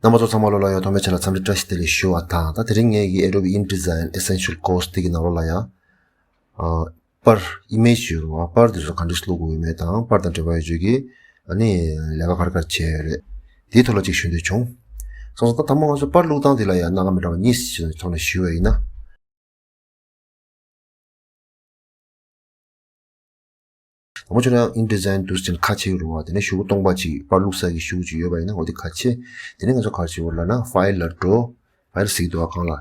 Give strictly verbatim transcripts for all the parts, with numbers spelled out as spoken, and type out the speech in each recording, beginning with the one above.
རྣམ་པ་ཚོ་ཚང་མ་ལོ་ལ་ཡང་ཐོག་མའི་ཆ་ལ་འཚམས་འདྲི་བཀྲ་ཤིས་བདེ་ལེགས་ཞུ་བ་དང་། ད་དེ་རིང་ངས་ཀྱི་Adobe InDesign Essential Course དེ་གི་ནང་ལོགས་ལ་ཡང་ཨ་པར་ཨི་མེ་ཇི་ཡོད་རེད་བ། པར་དེ་ཚོ་ག་འདྲས་བླུག་དགོས་ཡོད་མེད་དང་། པར་དང་འབྲེལ་བ་ཡོད་ཚུལ་གྱི་ཨ་ནི་ལས་ཀ་ག་རེ་ག་རེ་བྱས་ཡོད་རེད། དེའི་ཐོག་ལ་ཅིག་ཞུ་འདོད་བྱུང་། སོང་ཙང་ད་དང་པོ་ང་ཚོ་པར་བླུག་སྟངས་དེ་ལ་ཡང་སྣ་ཁ་མི་འདྲ་བ་གཉིས་ཤིག་ཐོག་ནས་ཞུས་པ་ཡིན་ན། དང་པོ་ཁྱོད་རང་InDesign འདུག་སེ་བྱས་ནས་ཁ་ཕྱེ་རུ་བ། དེ་ནས་གཞུག་གུ་སྟོང་པ་ཅིག་པར་བླུག་ས་གི་གཞུག་གུ་ཅིག་ཡོད་པ་ཡིན་ན་འོ་དེ་ཁ་ཕྱེ། དེ་ནས་ང་ཚོ་ག་རེ་བྱེད་དགོས་ལབ་ན་File ལ་འགྲོ། File ཟེར་གྱི་འདུག་ག་སྒང་ལ།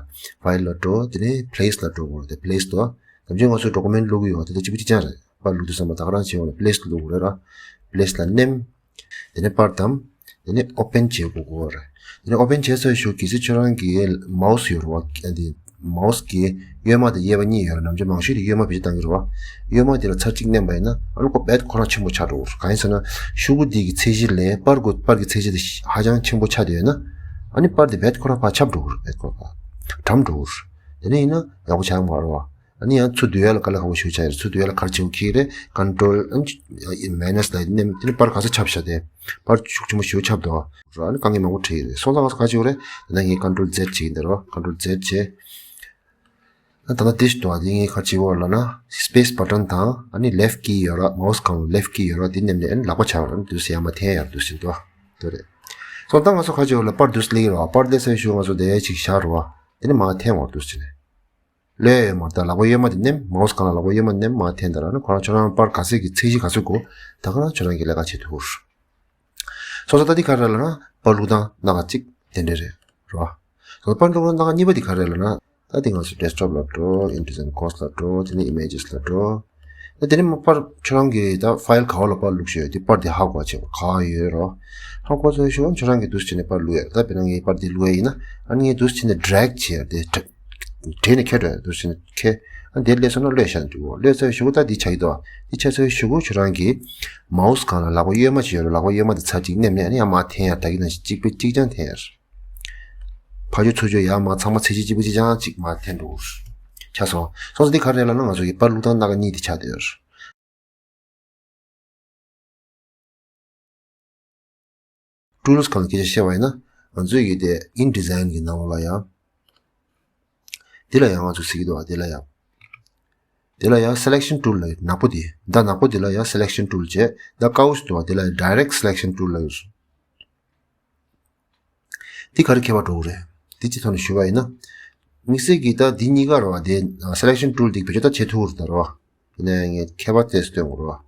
File ལ་འགྲོ། དེ་ནས་Place ལ་འགྲོ་དགོས་རེད། དེ་Place དུ་ནམ་རྒྱུན་ང་ཚོ་document བླུག་གི་ཡོད་དེ་ད་གཅིག་པ་གཅིག་རྐྱང་རེད། པར་བླུག་དུས་ཙམ་པ་ད་ག་རང་བྱེད་དགོས་རེད། Place ལ་བླུག་དགོས་རེད་ར། Place ལ་མནན། དེ་ནས་པར་བདམས། དེ་ནས་Open བྱེད་དགོས་ཀྱི་རེད། དེ་ནས་Open བྱས་ཚར་ཞོར་གལ་སྲིད་ཁྱོད་རང་གི་མའོ་སི་ཡོད་རེད་བ། དེ་མའོ་སི་གི་གཡོན་མ་དང་གཡས་པ་གཉིས་ཡོད་རེད། ནམ་རྒྱུན་མང་ཤོས་དེ་གཡོན་མ་བེད་སྤྱོད་གཏང་གི་རེད་བ། གཡོན་མ་དེ་ལ་ཚར་གཅིག་མནན་པ་ཡིན་ན་ཨ་ནི་ཁོ་རྦད་ཁོ་རང་ཆེན་པོ་ཆགས་འགྲོ་གི་རེད། གང་ཡིན་ཟེར་ན་གཞུག་གུ་དེ་གི་ཚད་གཞི་ལས་པར་གུ་པར་གི་ཚད་གཞི་དེ་ཧ་ཅང་ཆེན་པོ་ཆགས་བསྡད་ཡོད་ན་ཨ་ནི་པར་དེ་རྦད་ཁོ་རང་ཕར་ཁྱབ་འགྲོ་གི་རེད། རྦད་ཁོ་རང་ཕར་གྲམ་འགྲོ་གི་རེད། དེ་ནས་ཡིན་ན་ཡག་པོ་ཆགས་ཡོང་མ་རེད་བ། ཨ་ནི་ཡང་ཚུར་བསྡུ་ཡ་ལ་དཀའ་ལས་ཁག་པོ་ཞེ་པོ་ཆགས་ཡོད་རེད། ཚུར་བསྡུ་ཡ་ལ་ག་རེ་བྱེད་དགོས་ཁེལ་རེད། Control ཨ་ནི་Minus ལ་མནན། དེ་ནི་པར་ག་ཚོད་ཁྱབ་ཤག་དེ། པར་ཤུགས་ཆེན་པོ་ཞེ་པོ་ཁྱབ་འདུག་ར། ཨ་ནི་དཀའ་ངལ་མང་པོ་འཕྲད་ཀྱི་རེད། སོང་ཙང་ང་ཚོ་ག་རེ་བྱེད་དགོས་རེད། ད་ནི་ངས་Control Z བྱེད་ཀྱི་འདུག་ར། Control Z བྱས། ཨ་ད་ལྟ་དེ་ཞིག་འདུག་ཨ། དེ་ངས་ག་རེ་བྱེད་དགོས་ལབ་ན་Space button དང་ཨ་ནི་Left key ཡོད་ར། མའོ་སི་སྒང་ལ་Left key ཡོད་ར། དེ་མནན་ནས་ཨ་ནི་ལག་པ་འཆང་ར། ཨ་ནི་དུས་སུ་ཡར་མར་འཐེན་ཡར་དུས་སུ་འདུག་ཨ། དེ་རེད། སོང་ཙང་ང་ཚོ་ག་རེ་བྱེད་དགོས་ལབ། པར་དུས་སུ་སླེབས་ཀྱི་རེད་བ། པར་སླེབས་ཚར་ཞོར་ང་ཚོ་དེ་ཅིག་བཞག་རེད་བ། དེ་ནས་མར་འཐེན་འོང་དུས་སུ་བྱས་ནས། ལོས་ཡོད་མ་རེད། ད་ལག་པ་གཡོན་མ་དེ་མནན། མའོ་སི་སྒང་ལ་ལག་པ་གཡོན་མ་མནན། མར་འཐེན་ད་ར། ཨ་ནི་ཁོ་རང་ཁྱོད་རང་པར་ག་ཚད་ཀྱི་ཚད་གཞི་ག་ཚོད་དགོས་ད་ག་རང་ཁྱོད་རང་གིས་ལས་ཀ་བྱེད་ཐུབ། སོང་ཙང་ད་འདི་ག་རེ་ལབ་ན་པར་བླུག་སྟངས་སྣ་ཁ་གཅིག་དེ་འདྲ་རེད། རེད་བ། སོང་ཙང་པར་བླུག་སྟངས་སྣ་ཁ་གཉིས་པ་འདི་ག་རེ་ལབ་ན། ད་འདི་ང་ཚོ་Desktop ལ་འགྲོ། InDesign Course ལ་འགྲོ། དེ་ནས་Images ལ་འགྲོ། ད་དེ་ནས་མ་པར་ཁྱོད་རང་གིས་ད་ཕའིལ་ག་བ་ལ་པར་བླུགས་བཞག་ཡོད་དེ་པར་དེ་ཧ་གོ་བ་བྱེད་དགོས། ག་བ་ཡོད་རོ། ཧ་གོ་ཚར་ཞོར་ཁྱོད་རང་གིས་འདུག་སེ་བྱས་ནས་པར་བླུག་ཡ། ད་དཔེར་ན་ངས་པར་དེ་བླུག་ཡ་ཡིན་ན་ཨ་ནི་ངས་འདུག་སེ་བྱས་ནས་ཌི་རེག་བྱས་ཡ་དེ་དྲ་དྲེལ་ནས་ཁྱེར་འགྲོ་ཡ། འདུག་སེ་བྱས་ནས་ཁྱེར། ཨ་དེ་སླེབས་སོང་ན་གློད་བཞག་ན་འགྲིག་གོ། གློད་ཚར་ཞོར་ད་འདི་ཆགས་ཀྱི་འདུག་འདི་ཆགས་ཚར་ཞོར་ཁྱོད་རང་གིས་མའོ་སི་སྒང་ལ་ལག་པ་གཡོན་མ་ཅིག་ཡོད་རོ། ལག་པ་གཡོན་མ་དེ་ཚར་གཅིག་མནན་ནས་ཨ་ནི་ཡར་མར་འཐེན་ཡ། ད་གིན་ནང་བཞིན་གཅིག་པའི་གཅིག་རྐྱང་འཐེན་ཡ། ཕར་ཕྱོགས་ཚུར་ཕྱོགས་ཡར་མར་ཚང་མ་ཚད་གཞི་གཅིག་པ་གཅིག་རྐྱང་གཅིག་མར་འཐེན་འགྲོ། ཆགས་སོང་། སོང་ཙང་འདི་ག་རེ་ལབ་ན་ང་ཚོ་གི་པར་བླུག་སྟངས་སྣ་ཁ་གཉིས་དེ་ཆགས་བསྡད་ཡོད། Tools སྒང་ལ་སྐད་ཆ་བཤད་པ་ཡིན་ན་ང་ཚོའི་གི་དེ་InDesign གི་ནང་ལོགས་ལ་ཡང་། འདི་ལ་ཡང་ང་ཚོ་གཟིགས་ཀྱི་འདུག་བ། འདི་ལ་ཡང་། འདི་ལ་ཡང་Selection Tool ལབ་ཡོད། ནག་པོ་འདི། ད་ནག་པོ་འདི་ལ་ཡང་Selection Tool བྱས། ད་དཀར་པོ་ཞིག་འདུག་བ། འདི་ལ་ཡང་Direct Selection Tool ལབ་ཡོད། འདི་ག་རེ་ཁྱད་པར་འགྲོ་གི་རེད། འདི་སྤྱི་ཐོག་ནས་ཞུས་པ་ཡིན་ན། དམིགས་བསལ་གྱིས་ད་འདི་གཉིས་ཀ་རེད་བ། འདི་Selection Tool འདི་བེད་སྤྱོད་ད་བྱེད་ཐུབ་ཀྱི་རེད་ད་རེད་བ། ཡིན་ན་ཡང་ངས་ཁྱད་པར་དེ་སྟོན་དགོས་རེད་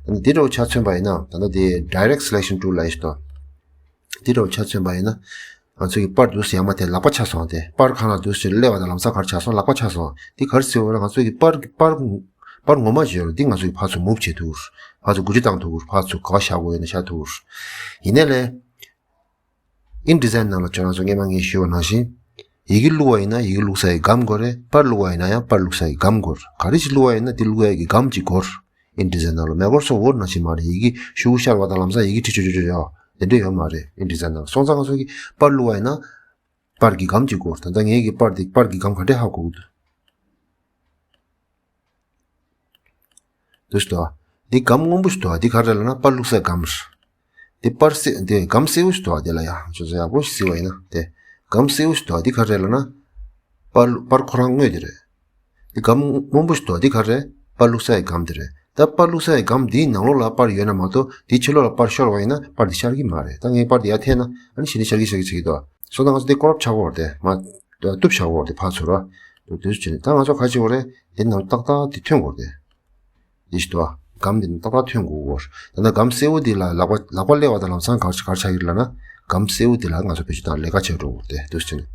བ། ད་ནི་འདི་འདྲ་བོ་ཆ་མཚོན་པ་ཡིན་ན། ད་ལྟ་འདི་Direct Selection Tool ལབ་ཡོད་དོ། འདི་འདྲ་བོ་ཆ་མཚོན་པ་ཡིན་ན། ང་ཚོ་གི་པར་འདུག་སེ་ཡར་མར་དེ་ལག་པ་ཆགས་སོང་། དེ་པར་ཁང་ལ་འདུག་སེ་སླེབས་པ་དང་ལམ་སང་ག་རེ་ཆགས་སོང་། ལག་པ་ཆགས་སོང་། འདི་ག་རེ་ཟེར་བ་ལ་ང་ཚོ་གི་པར་པར་པར་ངོ་མ་ཅིག་ཡོད་རེད། འདི་ང་ཚོ་གི་ཕར་ཚུར་མུབ་བྱེད་ཐུབ། ཕར་ཚུར་འགུལ་སྐྱོད་བཏང་ཐུབ། ཕར་ཚུར་ག་པར་བཞག་དགོས་ཡོད་ན་བཞག་ཐུབ། ཡིན་ནའི་ལས། InDesign ནང་ལ་ཁྱོད་རང་ཚོ་སྔས་མ་ངས་ཞུས་པ་ནང་བཞིན། ཡི་གེ་བླུགས་པ་ཡིན་ན་ཡི་གེ་བླུགས་ས་ཡི་སྒམ་དགོས་རེད། པར་བླུགས་པ་ཡིན་ན་ཡང་པར་བླུགས་ས་ཡི་སྒམ་དགོས་རེད། ག་རེ་ཞིག་བླུགས་པ་ཡིན་ན་དེ་བླུགས་ཡ་གི་སྒམ་ཅིག་དགོས་རེད། InDesign ནང་ལ་མེ་འཁོར་སོགས་འོར་ནང་བཞིན་མ་རེད། ཡི་གེ་ཤུ་གུ་ཤར་བ་དང་ལམ་སང་ཡི་གེ་ཁྲི་ཆུ་ཆུ་ཆུ་ཡོད་དེ་འདྲ་ཡོད་མ་རེད། InDesign ནང་སོང་ཙང་ང་ཚོ་གིས་པར་བླུགས་པ་ཡིན་ན་པར་གྱི་སྒམ་ཅིག་དགོས། ད་ལྟ་ངའི་གི་པར་འདི་པར་གྱི་སྒམ་ག་འདྲས་ཧ་གོ་གི་འདུག་འདུག་སེ་འདུག་བ། འདི་སྒམ་སྔོན་པོ་ཞིག་འདུག་བ། འདི་ག་རེ་ལབ་ན་པར་བླུགས་སའི་སྒམ་རེད། འདི་པར་སེ་འདི་སྒམ་སེར་པོ་ཞིག་འདུག་བ། འདི་ལ་ཡང་ཁྱོད་ཚོ་ཡག་པོ་ཞིག་གཟིགས་པ་ཡིན་ན་དེ་སྒམ་སེར་པོ་ཞིག་འདུག་བ། འདི་ག་རེ་ལབ་ན་པར་པར་ཁོ་རང་དངོས་དེ་རེད། འདི་སྒམ་སྔོན་པོ་ཞིག་འདུག་བ། འདི་ག་རེ་རེད། པར་བླུགས་སའི་སྒམ་དེ་རེད། ད་པར་བླུགས་སའི་སྒམ་འདིའི་ནང་ལོགས་ལ་པར་ཡོད་ན་མ་གཏོགས་འདིའི་ཕྱི་ལོགས་ལ་པར་ཤོར་བ་ཡིན་ན་པར་འདི་ཤར་གྱི་མ་རེད། ད་ངས་པར་འདི་ཡར་འཐེན་ན་ཨ་ནི་གཞི་ནས་ཤར་གྱི་ཤར་གྱི་ཤར་གྱི་འདུག་བ། སོང་ཙང་ང་ཚོ་འདི་ཀོ་རོབ་ཆགས་ཀྱི་ཡོད་རེད་དེ། མར་གཏུབ་བཞག་དགོས་རེད་དེ་ཕར་ཚུར་ར། འདུག་འདུག་སེ་བྱས་ནས་ད་ང་ཚོ་ག་རེ་བྱེད་དགོས་རེད། འདི་ནང་ཏག་ཏག་འདི་ཐོན་དགོས་རེད་དེ། འདི་ཞིག་འདུག་བ། སྒམ་འདི་ནང་ཏག་ཏག་ཐོན་དགོས་ཀྱི་ཡོད་རེད། ད་ནང་སྒམ་སེར་པོ་འདི་ལ་ལག་པ་ལག་པ་སླེབས་པ་དང་ལམ་སང་ག་རེ་ག་རེ་ཆགས་ཀྱི་རེད་ལབ་ན། སྒམ་སེར་པོ་འདི་ལ་ང་ཚོ་བེད་སྤྱོད་བཏང་ལས་ཀ་བྱེད་འགྲོ་དགོས་རེད་དེ། འདུག་སེ་བྱས་ནས།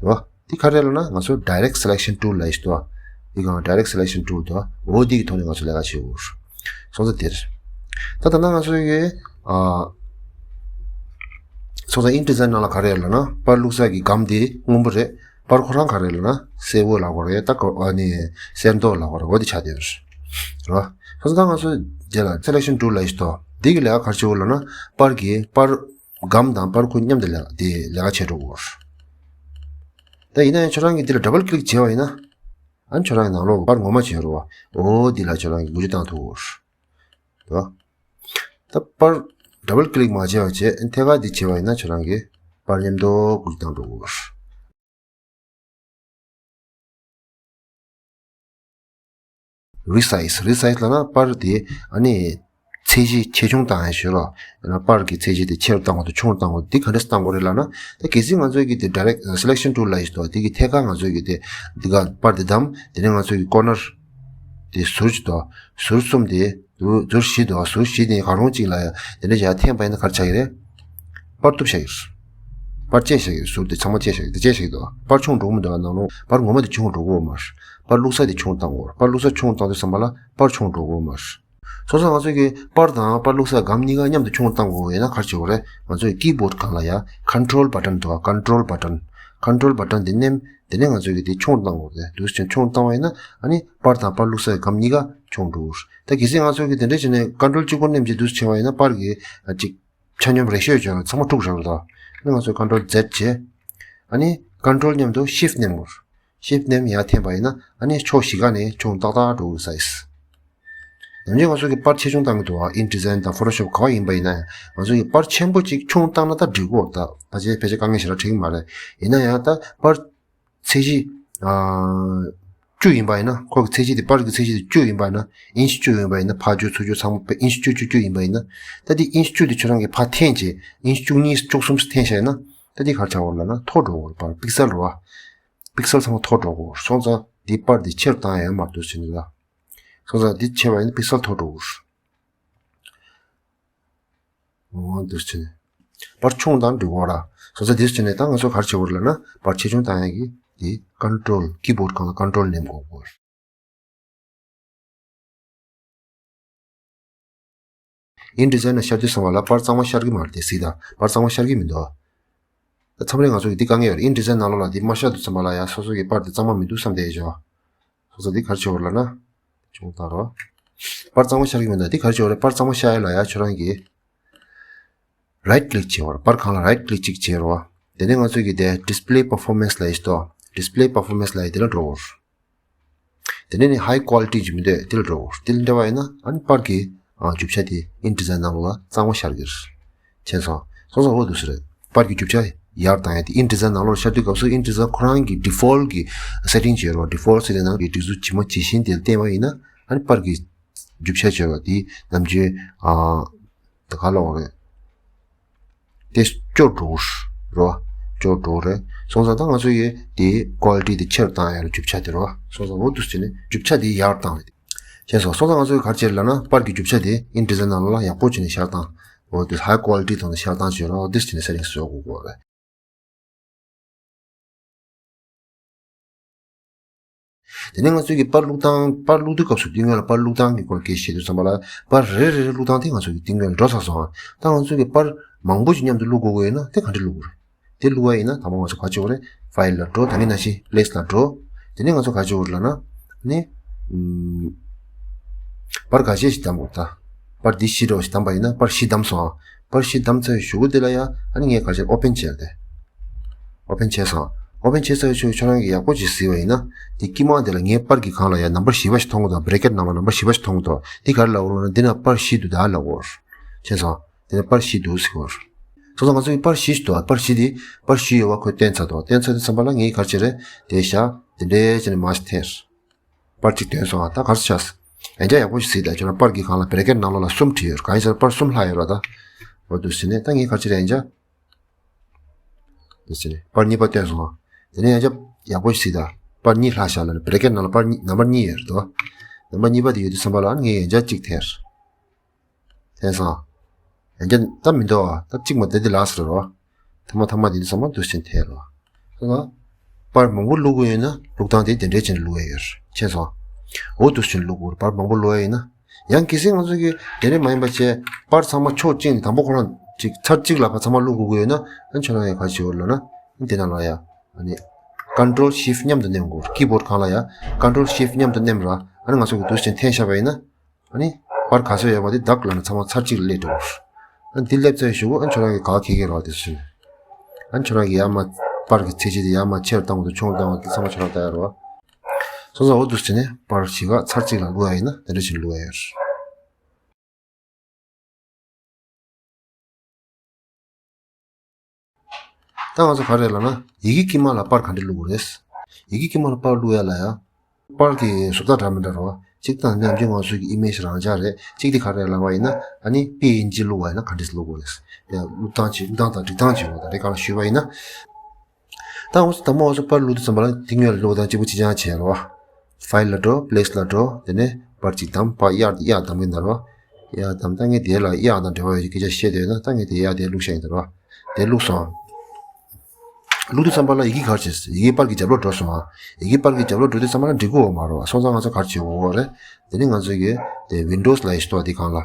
འདུག་བ། འདི་ག་རེ་ལབ་ན་ང་ཚོ་Direct Selection Tool ལབ་ཡོད་དོ། འདི་གང་Direct Selection Tool དོ། འོ་འདི་གི་ཐོག་ནས་ང་ཚོ་ལས་ཀ་བྱེད་དགོས། སོང་ཙང་དེར། ད་ད་ལྟ་ང་ཚོ་གི་ཨ། སོང་ཙང་InDesign ནང་ལ་ག་རེ་ལབ་ན་པར་བླུགས་ས་གི་སྒམ་དེ་སྔོན་པོ་རེད། པར་ཁོ་རང་ག་རེ་ལབ་ན་སེར་པོ་ལབ་དགོས་རེད། ད་ཨ་ནི་སེར་མདོག་ལབ་དགོས་རེད། འོ་འདི་ཆགས་བསྡད་ཡོད་རེད། སོང་ཙང་ད་ང་ཚོ་རྗེས་ལ་Selection Tool ལབ་ཡོད་དོ། འདི་གི་ལས་ཀ་ག་རེ་བྱེད་དགོས་ལབ་ན་པར་གི་པར་སྒམ་དང་པར་ཁུ་མཉམ་དུ་ལས་ཀ་དེ་ལས་ཀ་བྱེད་འགྲོ་དགོས། ད་ཡིན་ན་ཡང་ཁྱོད་རང་གིས་འདི་ལ་Double Click བྱས་པ་ཡིན་ན། ཨ་ནི་ཁྱོད་རང་གི་ནང་ལོགས་པར་ངོ་མ་བྱེད་རོགས། འོ་འདི་ལ་ཁྱོད་རང་གིས་འགུལ་སྐྱོད་བཏང་ཐུབ་དགོས། ད་པར་Double Click མ་བྱས་པ་བྱས་ཐད་ཀར་འདི་བྱས་པ་ཡིན་ན་ཁྱོད་རང་གིས་ པར་མཉམ་དུ་འགུལ་བཏང་འགྲོ་དགོས། རི་སའི་ཛི། རི་སའི་ཛི་ལབ་ན་པར་དེ་ཨ་ནི་ཚད་གཞི་ཆེ་ཆུང་བཏང་ཡ་ཞོར་ལ་ཡང་ན་པར་གྱི་ཚད་གཞི་དེ་ཆེར་བཏང་དགོས་དང་ཆུང་བཏང་དགོས། འདི་ག་འདྲས་བཏང་དགོས་རེད་ལབ་ན། ད་གལ་སྲིད་ང་ཚོ་གི་དེ་direct selection tool ལབ་ཡས་ཞིག་འདུག་དེ་གི་ཐད་ཀར་ང་ཚོ་གི་དེ་འདི་ག་པར་དེ་བདམས། དེ་ནས་ང་ཚོ་གི་ཀོར་ནར་དེ་ཟུར་གཅིག་འདུག་ཟུར་གསུམ་དེ། ཟུར་བཞི་འདུག་ཟུར་བཞི་དེ་གང་རུང་གཅིག་ལ་ཡ་དེ་འདྲ་བྱས་འཐེན་པ་ཡིན་ན་ག་རེ་ཆགས་ཀྱི་རེད། པར་གཏུབ་བཞག་གི་རེད། པར་བཅད་བཞག་གི་རེད། ཟུར་དེ་ཚང་མ་བཅད་བཞག་གི་རེད། དེ་བཅད་བཞག་གི་འདུག་པར་ཆུང་འགྲོ་གི་མི་འདུག་ནང་ལོགས་པར་ངོ་མ་དེ་ཆུང་འགྲོ་གི་ཡོད་མ་རེད། པར་བླུགས་ས་དེ་ཆུང་བཏང་དགོས་རེད། པར་བླུགས་ས་ཆུང་བཏང་དུས་ཙམ་པ་ལ་པར་ཆུང་འགྲོ་གི་ཡོད་མ་རེད། སོང་ཙང་ང་ཚོ་གི་པར་དང་པར་བླུགས་ས་སྒམ་གཉིས་ཀ་མཉམ་དུ་ཆུང་བཏང་དགོས་ཡོད་ན་ག་རེ་བྱེད་དགོས་རེད། ང་ཚོ་གི་ཀི་བོཌ་སྒང་ལ་ཡ་ཀོན་ཊོལ་བ་ཊན་འདུག་ཀོན་ཊོལ་བ་ཊན། ཀོན་ཊོལ་བ་ཊན་དེ་མནན། དེ་ནས་ང་ཚོ་གི་དེ་ཆུང་བཏང་དགོས་རེད། འདུག་སེ་ཆུང་བཏང་བ་ཡིན་ན་ཨ་ནི་པར་དང་པར་བླུགས་སའི་སྒམ་གཉིས་ཀ་ཆུང་འགྲོ་གི་རེད། ད་གལ་སྲིད་ང་ཚོ་གི་དེ་འདྲ་བྱས་ནས་ཀོན་ཊོལ་གཅིག་པོ་མནན་བྱས་འདུག་སེ་བྱས་པ་ཡིན་ན་པར་གི་ཨ་ཅིག་ཆ་སྙོམས་རེ་ཤོས་བྱས་ན་ཚང་མ་འཁྲུག་བཞག་རེད་ད། ཨ་ནི་ང་ཚོས་ཀོན་ཊོལ་ཛེཌ་བྱས། ཨ་ནི་ཀོན་ཊོལ་མཉམ་དུ་ཤིཕཊ་མནན་དགོས་རེད། ཤིཕཊ་མནན་ཡར་འཐེན་པ་ཡིན་ན་ཨ་ནི་ཕྱོགས་བཞི་ཀ་ནས་ཆུང་ཏག་ཏག་འགྲོ་གི་རེད་སའི་ཛི། ནམ་རྒྱུན་ང་ཚོ་གི་པར་ཆེ་ཆུང་བཏང་གི་འདུག་ཨ་ཨིན་ཌི་ཛའིན་དང་ཕོ་ཊོ་ཤོབ་ག་བ་ཡིན་པ་ཡིན་ན་ཡང་ང་ཚོ་གི་པར་ཆེན་པོ་ཅིག་ཆུང་བཏང་ན་ད་འགྲིག་གོ་ད་ཕལ་ཆེར་ཕལ་ཆེར་དཀའ་ངལ་ཞེ་དྲག་འཕྲད་ཀྱི་མ་རེད། ཡིན་ན་ཡང་ད་པར་ཚད་གཞི་ཨ་བཅུ་ཡིན་པ་ཡིན་ན། ཁོ་གི་ཚད་གཞི་དེ་པར་གྱི་ཚད་གཞི་དེ་བཅུ་ཡིན་པ་ཡིན་ན། ཨིན་ཅི་བཅུ་ཡིན་པ་ཡིན་ན། ཕར་བཅུ་ཚུར་བཅུ་ཚང་མ་ཨིན་ཅི་བཅུ་བཅུ་བཅུ་ཡིན་པ་ཡིན་ན། ད་དེ་ཨིན་ཅི་བཅུ་དེ་ཁྱོད་རང་གིས་ཕར་འཐེན་བྱས་ཨིན་ཅི་བཅུ་གཉིས་བཅུ་གསུམ་འཐེན་བཞག་ཡིན་ན། ད་དེ་ག་རེ་ཆགས་ཡོད་རེད་ལབ་ན་མཐོ་འགྲོ་གི་ཡོད་རེད། པར་པིག་སལ་རེད་བ། པིག་སལ་ཚང་མ་མཐོ་འགྲོ་གི་ཡོད་རེད། སོང་ཙང་དེ་པར་དེ་ཆེར་བཏང་ཡ་ཡོད་མ་རེད་འདུག་ཟེར་ནས་ལ། སོང་ཙང་འདི་ཆེ་བ་ཡིན་ན་པིག་སལ་མཐོ་འགྲོ་གི་རེད། འོ་འདུག་སེ་བྱས་ནས། པར་ཆུང་བཏང་འགྲིག་གོ་ར། སོང་ཙང་འདུག་སེ་བྱས་ནས་ད་ང་ཚོ་ག་རེ་བྱེད་དགོས་རེད་ལབ་ན་པར་ཆེ་ཆུང་བཏང་ཡག་གི་དེ་ཀོན་ཊོལ་ཀི་བོཌ་སྒང་ལ་ཀོན་ཊོལ་མནན་དགོས་གོ། ཨིན་ཌི་ཛའིན་ལ་ཤར་དུས་ཙམ་པ་ལ་པར་གཙང་མ་ཤར་གི་མ་རེད་དེ་གཟིགས་དང་པར་གཙང་མ་ཤར་གི་མི་འདུག་ད་མཚམས་རེ་ང་ཚོ་གི་འདི་དཀའ་ངལ་ཡོད་རེད། ཨིན་ཌི་ཛའིན་ནང་ལོགས་ལ་འདི་མ་ཤར་དུས་ཙམ་པ་ལ་ཡ་སོ་སོ་གི་པར་དེ་གཙང་མ་མི་འདུག་བསམ་བསྡད་ཡོད་ཅོ། སོ་སོ་འདི་ག་རེ་བྱེད་དགོས་རེད་ལབ་ན། ཆུང་བཏང་རོགས། པར་གཙང་མ་ཤར་གི་མི་འདུག་འདི་ག་རེ་བྱེད་དགོས་རེད། པར་གཙང་མ་ཤར་ཡ་ལ་ཡ་ཁྱོད་རང་གིས་རའིཊ་ཀི་ལིག་བྱེད་དགོས་རེད། པར་སྒང་ལ་རའིཊ་ཀི་ལིག་གཅིག་བྱེད་རོགས། དེ་ནས་ང་ཚོ་གི་དེ་ཌིས་པི་ལེ་པར་ཕོར་མེན་སི་ལབ་ཡས་ཤིག་འདུག་ཌིས་པི་ལེ་པར་ཕོར་མེན་སི་ལབ་ཡས་དེ་ལ་འགྲོ་དགོས་རེད། དེ་ནས་ནི་ཧའི་ཀོ་ལི་ཊི་ཅིག་མི་འདུག་དེ་ལ་འགྲོ་དགོས་རེད། དེ་ལ་འགྲོ་བ་ཡིན་ན་ཨ་ནི་པར་གི་ཨ་རྒྱུ་ཆ་དེ་ཨིན་ཌི་ཛའིན་ནང་ལོགས་ལ་གཙང་མ་ཤར་གི་རེད། མཁྱེན་སོང་། སོང་ཙང་འོ་འདུག་སེ་རེད། པར་གྱི་རྒྱུ་ཆ་ཡར་བཏང་ཡ་དེ་ཨིན་ཌི་ཛའིན་ནང་ལོགས་ཤར་དུས་སྐབས་སུ་ཨིན་ཌི་ཛའིན་ཁོ་རང་གི་ཌི་ཕོལ་གྱི་སེ་ཊིང་བྱས་རོགས། ཌི་ཕོལ་སེ་ཊིང་ནང་གི་སྒྲིག་འཛུགས་ཇི་མ་ཇི་བཞིན་དེ་བསྟན་པ་ཡིན་ན་ཨ་ནི་པར་གྱི་རྒྱུ་ཆ་བྱས་རོགས་དེ་ནམ་རྒྱུན་ཨ་ད་ག་ལབ་དགོས་རེད། དེ་སྐྱོ་འགྲོ་རོགས། སྐྱོ་འགྲོ་རེད། སོང་ཙང་ད་ང་ཚོ་ཡི་དེ་ཀོ་ལི་ཊི་དེ་ཆེར་བཏང་ཡ་རོགས་རྒྱུ་ཆ་དེ་རོགས། སོང་ཙང་འོ་འདུག་སེ་བྱས་ནས་རྒྱུ་ཆ་དེ་ཡར་བཏང་རེད། མཁྱེན་སོང་། སོང་ཙང་ང་ཚོས་ག་རེ་བྱེད་ལབ་ན་པར་གྱི་རྒྱུ་ཆ་དེ་ཨིན་ཌི་ཛའིན་ནང་ལ་ཡག་པོ་བྱས་ནས་ཤར་བཏང་། འོ་དེ་ཧའི་ཀོ་ལི་ཊི་ཐོག་ནས་ཤར་བཏང་བྱས་རོགས། འདི་བྱས་ནས་སེ་ཊིང་བཟོ་དགོས་ཀྱི་རེད། དེ་ནས་ང་ཚོས་ཀྱི་པར་བླུགས་སྟངས། པར་བླུགས་དུས་སྐབས་སུ་དེ་སྔོན་ལ་པར་བླུགས་སྟངས་ཀྱི་སྐོར་སྐད་བཤད་དུས་ཙམ་པ་ལ་པར་རེ་རེ་རེ་བླུགས་སྟངས་དེ་ང་ཚོས་ཀྱི་དེ་སྔོན་ལ་འགྲོ་ཚར་སོང་ཨ། ད་ང་ཚོས་ཀྱི་པར་མང་པོ་ཞིག་མཉམ་དུ་བླུགས་དགོས་ཀྱི་ཡོད་ན་དེ་ག་འདྲ་བླུགས་དགོས་རེད། དེ་བླུགས་པ་ཡིན་ན་དང་པོ་ང་ཚོ་ག་རེ་བྱེད་དགོས་རེད། ཕའིལ་ལ་འགྲོ། ད་གིན་ནང་བཞིན་པི་ལེ་སི་ལ་འགྲོ། དེ་ནས་ང་ཚོ་ག་རེ་བྱེད་དགོས་རེད་ལབ་ན། ནི། ཨུམ། པར་ཁ་ཤས་ཤིག་བདམས་དགོས་རེད་ད། པར་འདི་བཞི་འདྲ་བོ་ཞིག་བདམས་པ་ཡིན་ན་པར་བཞི་བདམས་སོང་ཨ། པར་བཞི་བདམས་ཚར་བའི་གཞུག་གུ་དེ་ལ་ཡ་ཨ་ནི་ངས་ག་རེ་བྱེད་རེད། ཨོ་པན་བྱས་རེད་དེ། ཨོ་པན་བྱས་སོང་ཨ། ཨོ་པན་བྱས་ཚར་བའི་གཞུག་གུ་ཁྱོད་རང་གིས་ཡག་པོ་ཅིག་གཟིགས་པ་ཡིན་ན། དེ་དཀྱིལ་མ་དེ་ལ་ངའི་པར་གྱི་སྒང་ལ་ཡ་ནམ་བར་བཞི་པ་ཞིག་མཐོང་གི་འདུག་བྷེ་རེ་ཀེཊ་ནང་ལ་ནམ་བར་བཞི་པ་ཞིག་མཐོང་གི་འདུག་འདི་ག་རེ་ལབ་དགོས་རེད་ལབ་ན་འདི་ན་པར་བཞི་འདུག་ད་ལབ་དགོས་རེད། མཁྱེན་སོང་། དེ་ནས་པར་བཞི་འདུག་ཟེར་གོ། སོང་ཙང་ང་ཚོ་གི་པར་བཞི་ཞིག་འདུག་པར་བཞི་དེ། པར་བཞི་ཡོད་པ་ཁོས་བསྟན་ཚར་འདུག་བསྟན་ཚར་དུས་ཙམ་པ་ལ་ངས་ག་རེ་བྱེད་རེད། དེ་བཞག་དེ་འདྲའི་བྱས་ནས་མར་ཞིག་འཐེན། པར་གཅིག་བཏོན་སོང་ཨ། ད་ག་རེ་བྱས། ཡང་བསྐྱར་ཡག་པོ་ཞིག་གཟིགས་དང་ཁྱོད་རང་པར་གྱི་སྒང་ལ་བྷེ་རེ་ཀེཊ་ནང་ལོགས་ལ་གསུམ་བྲིས་ཡོད་རེད། གང་ཡིན་ཟེར་ན་པར་གསུམ་ལྷག་ཡོད་རེད་ད། འོ་འདུག་ཟེར་ནས་ད་ངས་ག་རེ་བྱེད་རེད་ཡང་བསྐྱར། འདུག་ཟེར་ནས་པར་གཉིས་པ་བཏོན་སོང་ཨ། དེ་ནས་ཡང་བསྐྱར་ཡག་པོ་ཞིག་གཟིགས་དང་པར་གཉིས་ལྷག་བཞག་ལབ་ནས་བྷེ་རེ་ཀེཊ་ནང་ལ་པར་གཉིས་ནམ་བར་གཉིས་ཡོད་རེད་དོ། ནམ་བར་གཉིས་པ་དེ་ཡོད་དུས་ཙམ་པ་ལ་ངས་ཡང་བསྐྱར་གཅིག་འཐེན། འཐེན་སོང་། ཡང་བསྐྱར་ད་མི་འདུག་ཨ། ད་གཅིག་མ་བསྡད་དེ་ལགས་སོ་རོ། ཐ་མ་ཐ་མ་དེ་འདི་ཚང་མ་འདུག་སེ་འཐེན་རོ། ད་ལ། པར་མང་པོ་བླུག་དགོས་ཡོད་ན་བླུག་སྟངས་དེ་དེ་འདྲའི་བྱས་ནས་བླུག་ཡ་ཡོད་རེད། མཁྱེན་སོང་། འོ་འདུག་སེ་བླུག་དགོས་རེད། པར་མང་པོ་བླུག་ཡ་ཡིན་ན། ཡང་གལ་སྲིད་ང་ཚོ་གི་དེ་འདྲ་མ་ཡིན་པ་བྱས་པར་ཚང་མ་ཕྱོགས་གཅིག་ནས་དང་པོ་ཁོ་རང་གཅིག་ཚར་གཅིག་ལ་ཕར་ཚང་མ་བླུག་དགོས་ཀྱི་ཡོད་ན་ཨ་ཁྱོད་རང་ཡང་ག་རེ་བྱེད་དགོས་ལབ་ན། དེ་ནང་ལ་ཡ། ཨ་ནི། ཀོན་ཊོལ་ཤིཕཊ་མཉམ་དུ་མནན་དགོས། ཀི་བོཌ་སྒང་ལ་ཡ། ཀོན་ཊོལ་ཤིཕཊ་མཉམ་དུ་མནན་ར། ཨ་ནི་ང་ཚོ་གི་འདུག་སེ་འཐེན་བཞག་པ་ཡིན་ན། ཨ་ནི། པར་ག་ཚོད་ཡོད་པ་དེ་བདག་ལ་ནི་ཚང་མ་ཚར་གཅིག་ལ་སླེབས་འགྲོ། ཨ་ནི་དེ་སླེབས་ཚར་བའི་གཞུག་གུ་ཨ་ནི་ཁྱོད་རང་གི་ག་གེ་གེ་རོགས་དེ་སུ། ཨ་ནི་ཁྱོད་རང་གི་ཡར་མར་པར་གི་ཚད་གཞི་དེ་ཡར་མར་ཆེར་བཏང་དགོས་དང་ཆུང་བཏང་དགོས་དེ་ཚང་མ་ཁྱོད་རང་ལྟ་ཡ་རོགས། སོང་ཙང་འོ་འདུག་སེ་ནས་པར་གཞི་ག་ཚར་གཅིག་ལ་བླུག་ཡ་ཡིན་ན་དེ་འདྲ་བྱས་ནས་བླུག་ཡ་ཡོད། ད་ང་ཚོ་ག་རེ་ལབ་ན་ཡི་གེ་དཀྱིལ་མ་ལ་པར་ག་འདྲ་བླུག་དགོས་རེད། ཡི་གེ་དཀྱིལ་མ་ལ་པར་བླུག་ཡ་ལ་ཡ། པར་གྱི་བཟོ་ལྟ་འདྲ་མི་འདྲ་རོ། གཅིག་དང་ནམ་རྒྱུན་ང་ཚོའི་གི་ཨི་མེཇ་རང་འཇགས་རེད། གཅིག་དེ་ག་རེ་ལབ་པ་ཡིན་ན་ཨ་ནི་པི་ཨེན་ཇི་བླུག་པ་ཡིན་ན་ག་འདྲས་བླུག་དགོས་རེད། ཡ་བླུག་སྟངས་ཅིག་བླུག་སྟངས་དང་སྒྲིག་སྟངས་ཅིག་ཡོད་ད་རེད། གང་ལ་ཞུས་པ་ཡིན་ན། ད་འོ་ད་མ་འོ་སོ་པར་བླུག་དུས་ཙམ་པ་ལ་དེ་སྔོན་ལ་བླུག་སྟངས་གཅིག་པོ་གཅིག་རྐྱང་བྱས་རོ། ཕའིལ་ལ་འགྲོ། པི་ལེ་སི་ལ་འགྲོ། དེ་ནས་པར་གཅིག་བདམས། པར་གཡར་གཡར་བདམས་གི་ན་རོ། གཡར་བདམས། ད་ངས་དེ་ལ་གཡར་དང་འབྲེལ་བ་ཡོད་ཀྱི་སྐད་ཆ་བཤད་དེ་ཡོད་ན་ད་ངས་དེ་གཡར་དེ་བླུག་ཤེས་ཡིན་ད་རོ། དེ་བླུག་སོང་། བླུག་དུས་ཙམ་པ་ལ་ཡི་གེ་ག་རེ་བྱས། ཡི་གེ་པར་གྱི་རྒྱབ་ལོགས་འགྲོ་སོང་ཨ། ཡི་གེ་པར་གྱི་རྒྱབ་ལོགས་འགྲོ་དུས་ཙམ་པ་ལ་འགྲིག་གི་ཡོད་མ་རེད་བ། སོང་ཙང་ང་ཚོ་ག་རེ་བྱེད་དགོས་རེད། དེ་ནི་ང་ཚོ་གི་དེ་ཝིན་ཌོ་སི་ལ་ཡི་སྟོ་དེ་སྒང་ལ།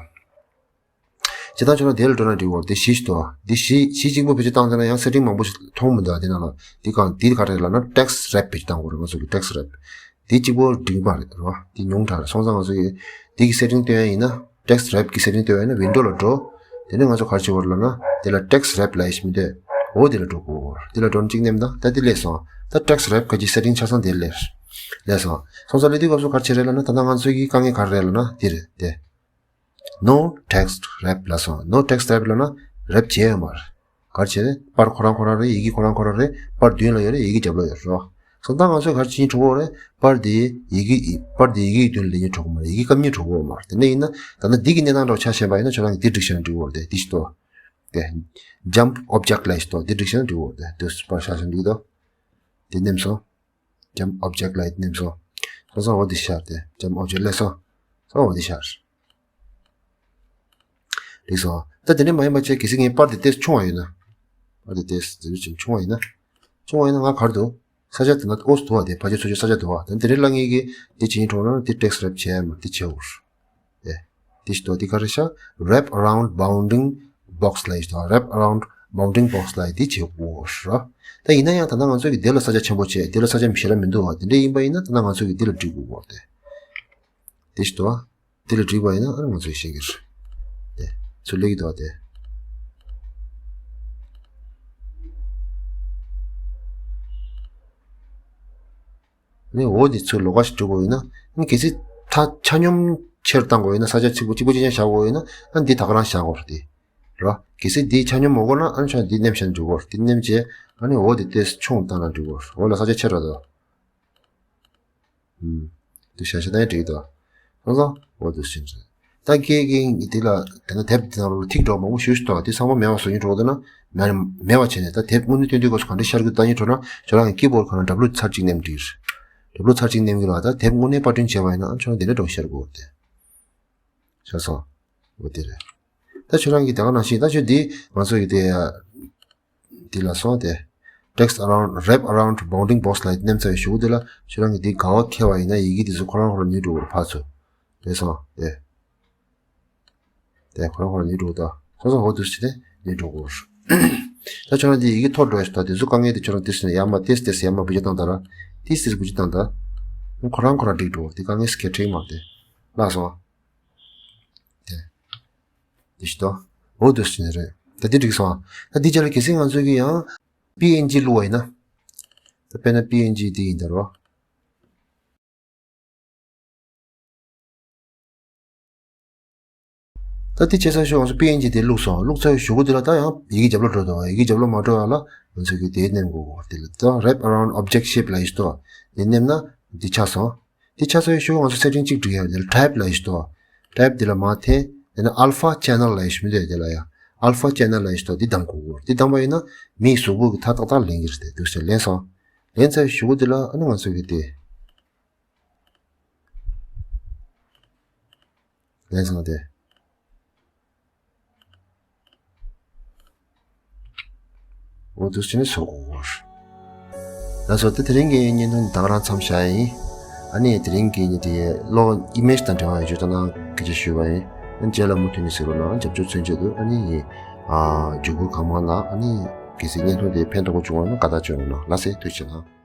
བྱེད་སྟངས་ཆོག་ན་དེ་ལ་འགྲོ་ན་འགྲིག་གི་ཡོད་རེད། དེ་བཞི་སྟོ་དེ་བཞི་བཞི་གཅིག་པོ་བེད་སྤྱོད་བཏང་ཚར་ན་ཡང་སེ་ཊིང་མང་པོ་ཞིག་མཐོང་མི་འདུག་དེ་ནང་ལ་དེ་སྒང་དེ་ག་རེ་ལབ་ན་ཊེག་སི་རེབ་བེད་སྤྱོད་བཏང་དགོས་རེད། ང་ཚོ་གི་ཊེག་སི་རེབ་དེ་གཅིག་པོ་འགྲིག་མ་རེད་རོ། དེ་ཉུང་དྲགས་རེད། སོང་ཙང་ང་ཚོ་གི་དེ་གི་སེ་ཊིང་སྟོན་ཡ་ཡིན་ན། ཊེག་སི་རེབ་ཀྱི་སེ་ཊིང་སྟོན་པ་ཡིན་ན་ཝིན་ཌོ་ལ་འགྲོ། དེ་ནས་ང་ཚོ་ག་རེ་བྱེད་དགོས་རེད་ལབ་ན། དེ་ལ་ཊེག་སི་རེབ་ལབ་ཡ་ཞིག་མི་འདུག་འོ་དེ་ལ་འགྲོ་དགོས། དེ་ལ་འགྲོ་ནས་གཅིག་མནན་ད། ད་དེ་སླེབས་སོང་། ད་ཊེག་སི་རེབ་ག་གི་སེ་ཊིང་ཆ་ཚང་དེ་སླེབས། སླེབས་སོང་། སོང་ཙང་སླེབས་དུས་སྐབས་སུ་ག་རེ་བྱེད་རེད་ལབ་ན། ད་ལྟ་ང་ཚོའི་གི་དཀའ་ངལ་ག་རེ་རེད་ལབ་ན་དེ་རེད་དེ། No text wrap ལབ་སོང་། No text wrap ལབ་ན་རེབ་བྱས་ཡོད་མ་རེད། ག་རེ་བྱས་རེད། པར་ཁོ་རང་ཁོ་རང་རེད། ཡི་གེ་ཁོ་རང་ཁོ་རང་རེད། པར་མདུན་ལ་ཡོད་རེད། ཡི་གེ་རྒྱབ་ལ་ཡོད་རེད་རོ། སོང་ཙང་ང་ཚོས་ག་རེ་བྱེད་ཀྱིན་འགྲོ་གི་ཡོད་རེད། པར་དེ་ཡི་གེ་པར་དེ་ཡི་གེ་མདུན་ལ་ལེན་གྱིན་འགྲོ་གི་མ་རེད། ཡི་གེ་སྐམ་གྱིན་འགྲོ་གི་ཡོད་མ་རེད། དེ་འདྲ་ཡིན་ན་ད་ལྟ་འདི་གི་གནས་སྟངས་འདྲ་བོ་ཆ་བཞག་པ་ཡིན་ན་ཁྱོད་རང་གིས་འདི་སྒྲིག་བྱས་ན་འགྲིག་གི་ཡོད་རེད་དེ། འདི་ཞིག་ཏོ། དེ་ཇམ་པ་ཨོབ་ཇེག་ལབ་ཡ་ཞིག་ཏོ། འདི་སྒྲིག་བྱས་ན་འགྲིག་གི་ཡོད་རེད་དེ། འདི་པར་ཆ་བཞག་འགྲིག་གི་འདུག་དེ་མནན་སོང་། ཇམ་པ་ཨོབ་ཇེག་ལབ་ཡ་དེ་མནན་སོང་། སོང་ཙང་འོ་འདི་ཤར་ཏེ་ཇམ་པ་ཨོབ་ཇེག་སླེབས་སོང་། སོང་འོ་འདི་ཤར། འགྲིག་སོང་། ད་དེ་འདྲ་མ་ཡིན་པ་བྱས་གལ་སྲིད་ངས་པར་དེ་ཏོག་ཙམ་ཆུང་བ་ཡིན་ན། པར་དེ་ཏོག་ཙམ་ཆུང་བ་ཡིན་ན། ཆུང་བ་ཡིན་ན་ང་ག་རེ་འདུག་ས་ཆ་དེ་ན་ཨོ་ཙམ་འདུག་བ། དེ་ཕར་ཕྱོགས་ཚུར་ཕྱོགས་ས་ཆ་འདུག་བ། ད་དེ་རིང་ལ་ངས་ཀྱི་དེ་བྱེད་ཀྱིན་འགྲོ་ན་དེ་ཊེག་སི་རེབ་བྱས་མ་དེ་བྱེད་འོར། ཨེ། དེ་ཞིག་འདུག་དེ་ག་རེ་ཤག wrap around bounding box ལབ་ཡ་ཞིག་འདུག wrap around bounding box ལབ་ཡ་དེ་བྱེད་དགོས་ར། ད་ཡིན་ན་ཡང་ད་ལྟ་ང་ཚོ་གི་དེ་ལ་ས་ཆ་ཆེན་པོ་བྱས། དེ་ལ་ས་ཆ་ཞེ་དྲག་མི་འདུག་བ། དེ་འདྲ་ཡིན་པ་ཡིན་ན་ད་ལྟ་ང་ཚོ་གི་དེ་ལ་སྒྲིག་དགོས་ར་དེ། དེ་ཞིག་འདུག་དེ་ལ་སྒྲིག་པ་ཡིན་ན་ཨ་ནི་ང་ཚོས་ཤེས་ཀྱི་རེད། དེ་ཚུར་སླེབས་ཀྱི་འདུག་བ་དེ། ནི་འོ་འདི་ཚུར་ལོགས་ཀ་ཞིག་འགྲོ་དགོས་ཡིན་ན། ཨ་ནི་གལ་སྲིད་ད་ཆ་སྙོམས་ཆེར་བཏང་དགོས་ཡིན་ན། ས་ཆ་གཅིག་པོ་གཅིག་པོ་གཅིག་རྐྱང་བཞག་དགོས་ཡིན་ན། ཨ་ནི་འདི་ད་ག་རང་བཞག་དགོས་རེད་དེ། རོ། གལ་སྲིད་འདི་ཆ་སྙོམས་མ་དགོས་ན་ཨ་ནི་ཆ་འདི་མནན་བྱས་ན་འགྲིག་གོ། འདི་མནན་བྱས་ཨ་ནི་འོ་འདི་ཏོག་ཙམ་ཆུང་བཏང་ན་འགྲིག་གོ། འོ་ལ་ས་ཆ་ཆེ་དྲགས་འདུག་ཨུམ། འདི་བཞག་བཞག་ན་འགྲིག་འདུག་སོང་ཙང་འོ་འདུག་ཟིན་རེད། ད་ཁྱེད་ཀྱིས་འདི་ལ་དེ་ན་དེབ་འདི་ནང་ལ་ཐིག་འདྲ་བོ་མང་པོ་ཞེ་པོ་ཞིག་འདུག་དེ་ཚང་མ་མེད་པ་བཟོ་སྙིང་བྲོ་འདུག་ན་མེད་མེད་པ་བྱས་ནས། ད་དེབ་དངོས་གནས་སྟོན་དུས་སྐབས་སུ་ག་འདྲ་ཤར་གི་ལྟ་སྙིང་བྲོ་ན། ཁྱོད་རང་གི་ཀི་བོར་ཌི་ཁ་ན་ཌབ་ལུ་ཚར་གཅིག་མནན་འགྲིག་ཌབ་ལུ་ཚར་གཅིག་མནན་གི་ལ། ད་དེབ་དངོས་གནས་པར་སྐྲུན་བྱས་པ་ཡིན་ན་ཁྱོད་རང་དེ་འདྲ་འདྲ་བོ་ཤར་གི་ཡོད་རེད་དེ། ཤར་སོང་། འོ་དེ་རེད། ད་ཁྱོད་རང་གིས་དེ་ག་ནང་བཞིན་ད་ཁྱོད་འདི་ང་ཚོ་ཡི་དེ་འདི་ལ་སོང་སྟེ། text around wrap around bounding box ལ་མནན་ཚར་བའི་གཞུག་གུ་དེ་ལ་ཁྱོད་རང་གིས་འདི་ག་བ་འཁྱེར་བ་ཡིན་ན་ཡི་གེ་དེ་ཚོ་ཁོ་རང་ཁོ་རང་ཉུལ་འགྲོ་གི་རེད། ཕར་ཚུར། རེད་སོང་། དེ་དེ་ཁོ་རང་ཁོ་རང་ཉུལ་འགྲོ་གི་འདུག་སོང་ཙང་འོ་འདུག་སེ་བྱས་ཏེ་ཉུལ་འགྲོ་གི་རེད། ད་ཁྱོད་རང་འདི་ཡི་གེ་འཐོར་འགྲོ་ཡ་ཞིག་འདུག་དེ་ཚོ་དཀའ་ངལ་དེ་ཁྱོད་རང་ཏོག་ཙམ་ཡར་མར་ཏོག་ཙམ་ཏོག་ཙམ་ཡར་མར་བེད་སྤྱོད་བཏང་དང་ར། ཏོག་ཙམ་ཏོག་ཙམ་བེད་སྤྱོད་བཏང་དང་། ཁོ་རང་ཁོ་རང་འགྲིག་འགྲོ། དེ་དཀའ་ངལ་སྐད་འཕྲིག་མ་དེ་ལགས་སོང་། དེ། དེ་ཞིག་ཏོ། འོ་དེ་ཞིག་རེད། ད་དེ་འགྲིག་སོང་། ད་དེ་རྗེས་ལ་གལ་སྲིད་ང་ཚོ་གི་ཡང་པི་ཨེན་ཇི་བླུགས་པ་ཡིན་ན། ད་དཔེར་ན་པི་ཨེན་ཇི་དེ་ཡིན་ད་རོ། ད་དེ་བྱས་ཚར་ཞོག་ང་ཚོ་པི་ཨེན་ཇི་དེ་བླུགས་སོང་། བླུགས་ཚར་བའི་གཞུག་གུ་དེ་ལ་ད་ཡང་ཡི་གེ་རྒྱབ་ལོགས་འགྲོ་འདུག་ཡི་གེ་རྒྱབ་ལོགས་མ་འགྲོ་བ་ལ་ང་ཚོ་གི་དེ་མནན་དགོས། དེ་ལ་ད་wrap around object shape ལབ་ཡ་ཞིག་འདུག་དེ་མནན་ན་དེ་ཆགས་སོང་། དེ་ཆགས་ཚར་བའི་གཞུག་གུ་ང་ཚོ་སེ་ཊིང་གཅིག་སྒྲིག་ཡ་དེ་ལ་ཊའིབ་ལབ་ཡ་ཞིག་འདུག་ཊའིབ་དེ་ལ་མར་འཐེན། དེ་ནས་ཨལ་ཕ་ཅེ་ནལ་ལབ་ཡ་ཞིག་མི་འདུག་དེ་ལ་ཡ། ཨལ་ཕ་ཅེ་ནལ་ལབ་ཡ་ཞིག་འདུག་དེ་གདམ་དགོས། དེ་གདམ་པ་ཡིན་ན་མིའི་གཟུགས་པོ་གི་མཐའ་ཏག་ཏག་ལེན་གྱི་རེད་དེ། འདུག་སེ་ལེན་སོང་། ལེན་ཚར་བའི་གཞུག་གུ་དེ་ལ་ཨ་ནི་ང་ཚོ་གི་དེ། ལེན་སོང་དེ། འོ་འདུག་སེ་ནི་བཟོ་དགོས། ལགས་སོ། དེ་དེ་རིང་གི་བརྙན་ཐུང་འདི་ད་ག་རང་མཚམས་བཞག་ཡིན། ཨ་ནི་དེ་རིང་གི་ནི་དེ་གློག་ཨི་མེཇ་དང་འབྲེལ་བ་ཡོད་ཆོག་ད་ནང་སྐད་ཆ་ཞུས་པ་ཡིན། ཨ་ནི་རྗེས་ལ་མུ་མཐུད་ནས་གཟིགས་རོགས་གནང་། རྒྱབ་སྐྱོར་མཚོན་ཆེད་དུ། ཨ་ནི་ཨ་མཇུག་གུ་གང་མང་ལ་ཨ་ནི་གལ་སྲིད་བརྙན་ཐུང་དེ་ཕན་ཐོགས་པོ་བྱུང་བ་ཡིན་ན་དགའ་རྟགས་སྤྲོད་རོགས་གནང་། ལགས་སེ། ཐུགས་རྗེ་གནང་།